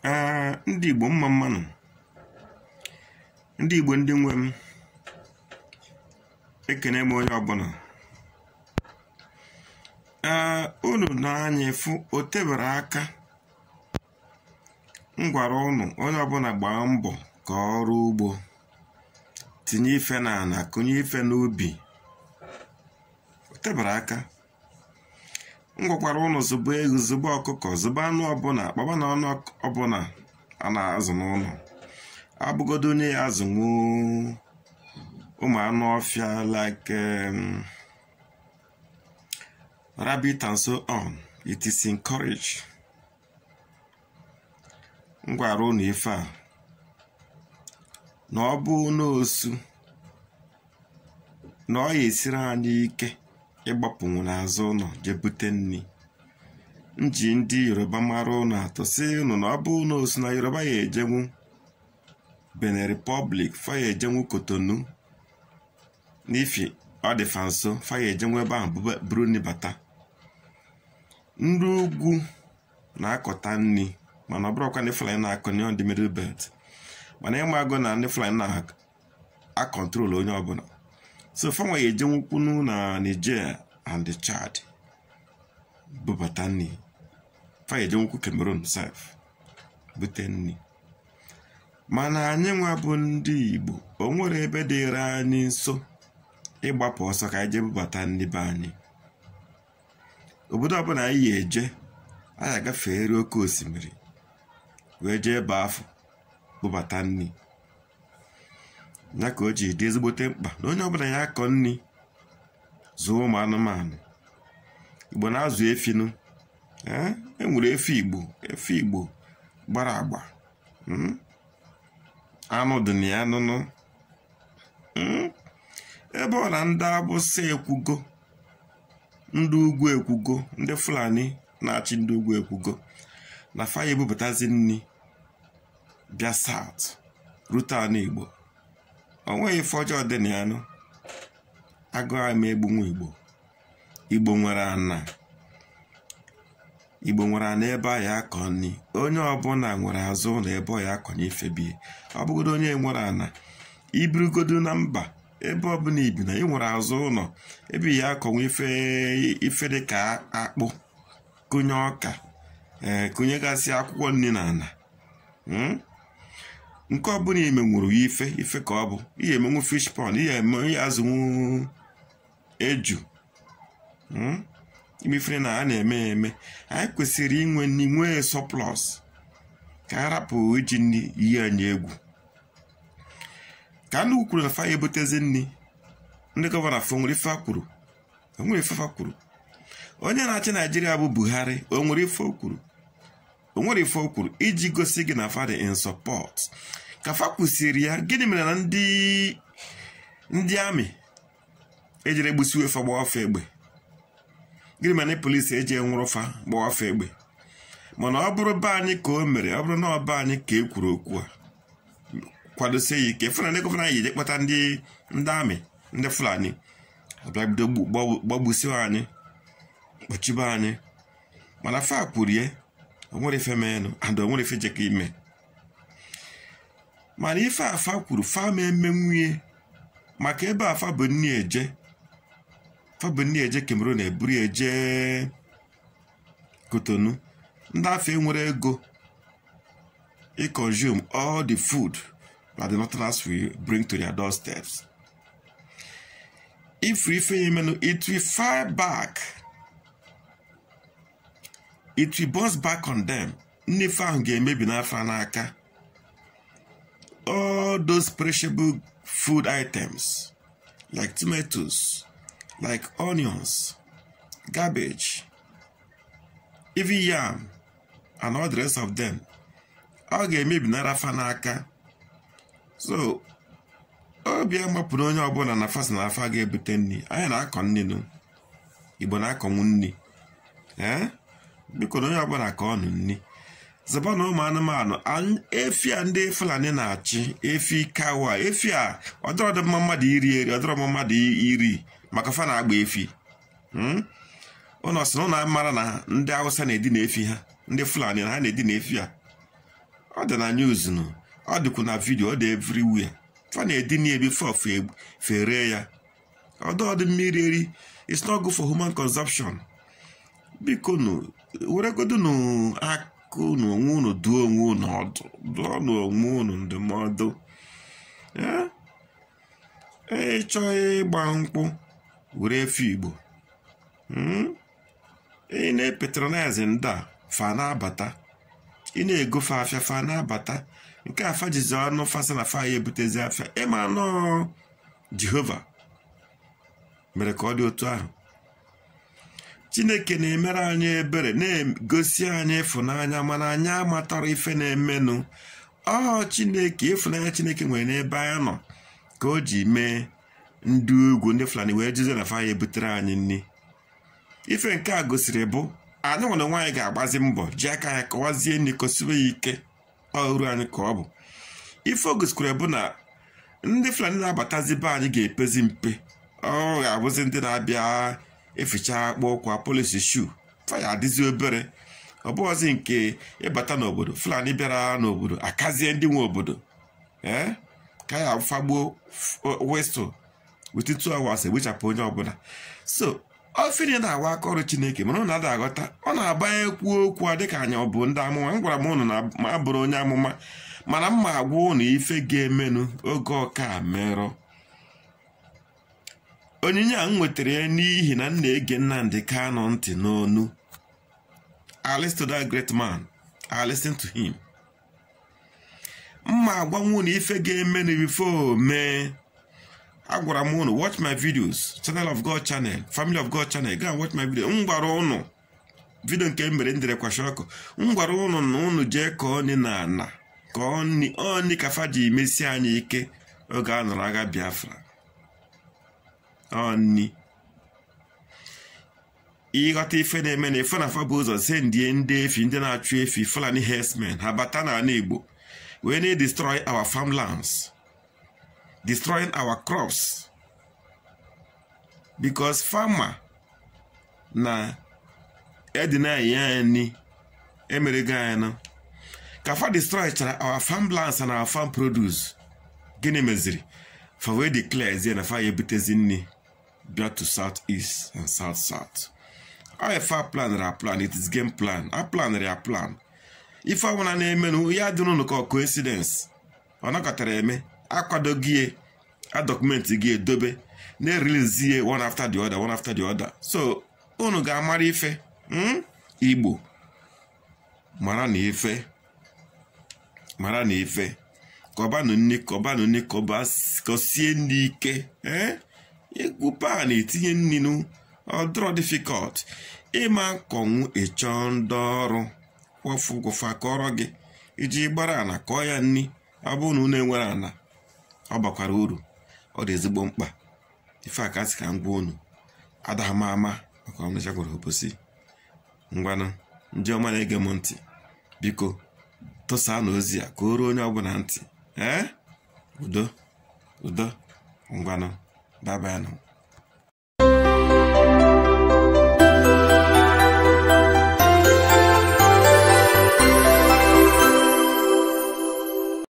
Ndị Igbo mma mmanụ, ndị Igbo ndị nwe m, ekene m onye ọbụla. Unu na-anya efu o tebere aka m gwara unu onye ọbụla gbaa mbọ ka ọrụ ugbo, tinye ife n'ala, kụnye ife n'ubi. O tebere aka m gwakwara unu zụba ewu, zụba ọkụkọ, zụba anụ ọbụla, kpaba na ọnụ ọbụla a na-azụ n'ụlọ. Abụgodo onye ya azụnwu ụmụ anụ ọfịa like rabbit and so on, it is encouraged. M gwara unu ife a na ọ bụ n'osu na ọ ya esiri anyị ike ịgbapụnwu n'azụ ụlọ jee bute nri. Nji ndị Yoruba mara ụnụ atọ sị unu na ọ bụ n'osu na Yoruba ya ejenwu Benin Republic, fa ya ejenwu Cotonou, n'ifi ọ dịfa nso, fa ya ejenwu ebe ahụ buru nri bata. Ndị ugwu na-akọta nri, mana ọ bụrụkwa ndị Fulani na-akọ nri ndị Middle Belt, mana ịma agụ na ndị Fulani na-akọntrol onye ọbụla. So fanwa ya ejenwukwunu na Niger and the Chad bubata nri, fa ya ejenwukwu Cameroon sef bute nri. Mana anyị nwa bụ ndị Igbo, o nwere ebe dịrị anyị nso ịgbapụ ọsọ ka anyị jee bubata nri be anyị. Obodo ọbụla anyị ya eje, anyị agafere oke osimiri wee jee ebe afọ bubata nri. Ya ka o ji dị ezigbote mkpa na onye ọbụla ya akọ nri, zụọ ụmụ anụmanụ. Igbo na-azụ efinu, e nwere efi Igbo, efi Igbo gbara agba, anụ dị na ya nụnụ. Ebe ọ na ndị Awụsa ekwugo, ndị ugwu ekwugo, ndị Fulani na-achị ndị ugwu ekwugo na fa ya ebubatazi nri bịa South rute ala Igbo. O nweghị ife ọjọọ dị na ya nụ. Agụụ ama egbunwu Igbo. Igbo nwere ana, Igbo nwere ana ebe a ya akọ nri. Onye ọbụla nwere azụ ụlọ ebe ọ ya akọnye ife bie. Ọ bụgodo onye nwere ana, ibirugodo na mba ebe ọbụla ibi na ị nwere azụ ụlọ ebe ya akọnwe ife, ife dị ka akpụ, kụnye ọka, kụnyegasị akwụkwọ nri na ana. Nke ọbụla imenwuru ya ife ife ka ọ bụ ihe emenwu fish pond, ihe eme ihe azụnwu eju, imefere na a na-eme ya eme. Anyị kwesịrị inwe nri, nwee surplus, ka a rapụ iji nri yi anyị egwu. Ka ndị kwuru na fa ya ebutezi nri, ndị gọvanọ afọ nwere ife kwuru, onwere ife fa kwuru. Onye na-achị Naijiria bụ Buhari, o nwere ife o kwuru, o nwere ife o kwuru iji gosi gị na fa dị in support. Ka fa kwụsịrị ya, gịnị mere na ndị amị ejiri egbusiwe fa gbawa fa egbe? Gịnị mere na polisi eji nwụrụ fa gbawa fa egbe? Mana ọ bụrụ be anyị ka o mere, ọ bụrụ na ọ be anyị ka e kwuru okwu a, kwadosie ya ike, fụ na ndị gọvanọ anyị eje kpata ndị amị, ndị Fulani abịa bido gbagbusiwe anyị, kpọchibe anyị. Mana fa kwuru ya, o nwere ife meenụ, and o nwere ife jekọ ime. Mana ife afa kwuru fa ma eme nwunye, maka ebe afa bụ nni eje, fa bụ nni eje Cameroon, eburu eje Cotonou. Ndị afọ enwere ego i consume all the food that the Northerners will bring to their doorsteps. If ife emenu, it will fire back, it will bounce back on them. Nnife ahụ ga-emebi n'afọ n'aka. All those perishable food items like tomatoes, like onions, garbage, even yam, and all the rest of them, ọ ga-emebi n'arafa n'aka. So obi amapụrụ onye ọbụla na fasa na afa ga-ebute nri. Anyị na-akọ nri nụ, Igbo na-akọnwu nri. Biko na onye ọbụla ka ọ nụ nri. Zaba na ụmụ anụmanụ, efi a ndị Fulani na-achị, efi kawa, efi a ọ dọrọ dị mma mmadụ iri eri, ọ dọrọ mma mmadụ iri, maka fa na-agba efi. Ụnọ sị na ụnụ mara na ndị Hausa na-edina efi ha, ndị Fulani na ha na-edina efi a. Ọ dị na news nụ, ọ dịkwa na vidio, ọ dị everywhere. Fa na-edina ya before fere ya. Ọdọ dị mmiri eri, it's not good for human consumption. Biko nụ, weregodunu aka unu onwe unu duo onwe unu ọdụ, dụọ n'onwe unu ndụmọdụ. Ịchọ ịgba nkwụ were efe Igbo. Ị na-epatronize ndị a, fa na-abata. Ị na-egofe afịa, fa na-abata. Nke afa jizi ọnụ fasa na fa ya ebutezi afịa. Ịma anọ Jehova mere ka ọ dị otu ahụ. Chineke na-emere anyị ebere, na-egosi anyị ịfụnanya, mana anyị amatara ife na-emenụ. Ọ Chineke, ịfụnanya Chineke nwere n'ebe anyị nọ ka o ji mee ndị ugwu, ndị Fulani wee jizie na fa ya ebutere anyị nri. Ife nke a gosiri bụ anyị nwere nwaanyị ga-agbazi mbọ ji aka ya kọwazie nri, kosiwe ya ike, ọ uru anyị ka ọ bụ. Ife o gosikwara bụ na ndị Fulani na-abatazi be anyị ga-epezi mpe. Ọ ga-abụzi ndị na-abịa eficha akpụ ụkwụ, polisi shu, faya adịzi obere. Ọ bụghịzi nke ịbata n'obodo Fulani bịara n'obodo akazie ndị nwe obodo ka ya fagbuo westle within 2 hours egbuchapụ onye ọbụla. So ofini na-awa aka ọrụ Chineke, mana ọ na-ada aghọta. Ọ na-abanye kwuo okwu a dịka anyị ọ bụ ndị amụma. M gwara m ụnụ na ma bụrụ onye amụma, mana m ma agwa ụnụ ife ga-emenụ oge ọka merọ. Onyinye a m nwetara ya n'ihi na m na-ege Nnamdi Kanu ntị n'onu. I listen to that great man. I listen to him. Mma agwanwu na ife ga-emenụ before mee. Agwara m ụnụ, watch my videos, Channel of God channel, Family of God channel, go and watch my video. M gwara ụnụ video nke m mere ndere kwashiọkụ. M gwara ụnụ na ụnụ jee ka ọnị na ana ka ọnị ọnị ka fa ji mesi anyị ike oge a nọrọ agha Biafra. Ọnị ịghọta ife na-eme na ife na fa bụ ụzọ sendie ndị efi, ndị na-achụ efi, Fulani herdsmen, ha bata n'ala Igbo wee na-destroy our farmlands, destroying our crops, because farmer na edina ya ni emerego anyị nọ ka fa destroy chara our farmlands and our farm produce. Gịnị meziri fa wee declare zie na fa ya ebutezi nri bịa to south east and south south? Ọ plan ra plan, it is game plan. A plan ra plan. Ife ọbụla na-emenụ ya dị n'ụlọ ka coincidence ọ nakọtara eme, akwadoghị a document gị edobe na-erilizie one after the other, one after the other. So unu ga-amara ife Igbo mara na ife, mara na ife, kọbanụ nne, kọbanụ nne, kọsie nne ike. Egwu pan etinye nninu, ọ dịrọ difficult. Ịma kọnwụ ịchọ ndị ọrụ kwọfụ gwụfa kọrọ gị iji gbara ana kọọ ya nni. Ọ bụrụ na unu enwere ana, ọ bakwara uru, ọ dị ezigbo mkpa. Ife a ka sị ka m gwa unu, adaghị m ama maka ọnụcha gwara obosi. Ngwanụ, ndị ọma na-ege m ntị, biko tụsaa na ozi a ka o ruo onye ọbụla ntị. Udo udo, ngwanụ, bye bye.